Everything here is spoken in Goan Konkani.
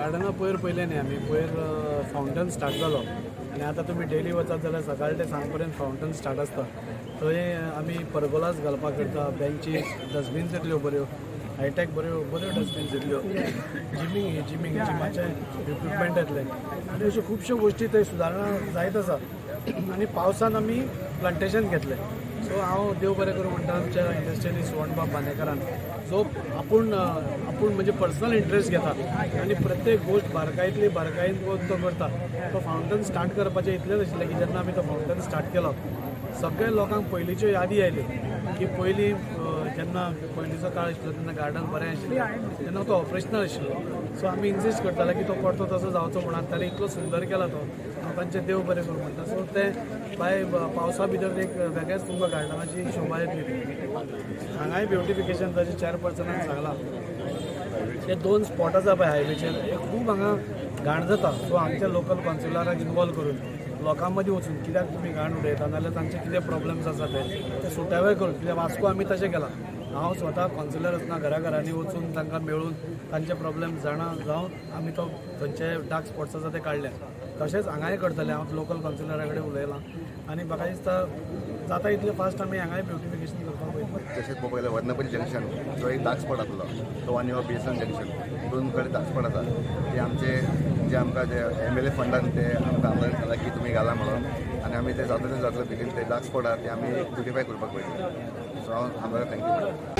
गार्डना पयर पयलें न्ही, आमी पयर फावंटन स्टार्ट जालो आनी आतां तुमी डेली वचत जाल्यार सकाळ ते सांज पर्यंत फावंटन स्टार्ट आसता. थंय आमी परगोलास घालपाक करता, बेंचीस, डस्टबीन्स येतल्यो बऱ्यो हायटॅक, बऱ्यो बऱ्यो डस्टबीन्स येतल्यो, जिमींग जिमाचे इक्विपमेंट येतले आनी अश्यो खुबश्यो गोश्टी थंय सुदारणा जायत आसा. आनी पावसान आमी प्लांटेशन घेतलें. सो हांव देव बरें करूं म्हणटा आमच्या इंडस्ट्रियलिस्ट सुवर्णबाब बांदेकारान, जो आपूण आपूण म्हणजे पर्सनल इंट्रस्ट घेता आनी प्रत्येक गोश्ट बारकायेंतली बारकायेन तो करता. तो फावंटन स्टार्ट करपाचें इतलेंच आशिल्लें की जेन्ना आमी तो फावंटन स्टार्ट केलो, सगळे लोकांक पयलींच्यो यादी आयल्यो की पयलीं जेन्ना पयलींचो काळ आशिल्लो तेन्ना गार्डन बरें आशिल्लें, तेन्ना तो ऑपरेशनल आशिल्लो. सो आमी इन्सिस्ट करताले की तो परतो तसो जावचो म्हणून. ताणें इतलो सुंदर केला तो, हांव तांचें देव बरें करूं म्हणटा. सो ते बाय पावसा भितर एक वेगळेच तुमकां गार्डनाची शोभा येतली. हांगाय ब्युटिफिकेशन ताचे चॅरपर्सनान सांगलां, ते दोन स्पॉट आसा पळय हायवेचेर, हे खूब हांगा घाण जाता. सो आमच्या लोकल कावन्सिलराक इनवॉल्व करून लोकां मदीं वचून कित्याक तुमी घाण उडयता, नाजाल्यार तांचे कितें प्रॉब्लम्स आसा ते सुटावे करून, कित्याक वास्को आमी तशें केलां. हांव स्वता कावन्सिलर आसतना घरा घरांनी वचून तांकां मेळून तांचे प्रॉब्लम जाणा जावन आमी तो थंयचे डार्क स्पॉट्स आसा ते काडले. तशेंच हांगाय करतले. हांव लोकल कावन्सिलरा कडेन उलयलां आनी म्हाका दिसता जाता इतलें फास्ट आमी हांगाय ब्युटिफिकेशन करपाक वयतले. तशेंच पळोवपाक गेल्यार वर्णपल्ली जंक्शन जो एक डार्क स्पॉट आसलो तो आनी हो बेसन जंक्शन, दोन कडेन डार्क स्पॉट आसा. ते आमचे जे आमकां जे एमएलए फंडान ते आमकां आमदारान सांगलां की तुमी घाला म्हणून, आनी आमी ते जाता ते जातले बेगीन ते डार्क स्पॉट आहा ते आमी ब्युटिफाय करपाक पळयतले. सो हांव आमदाराक thank you म्हणटा.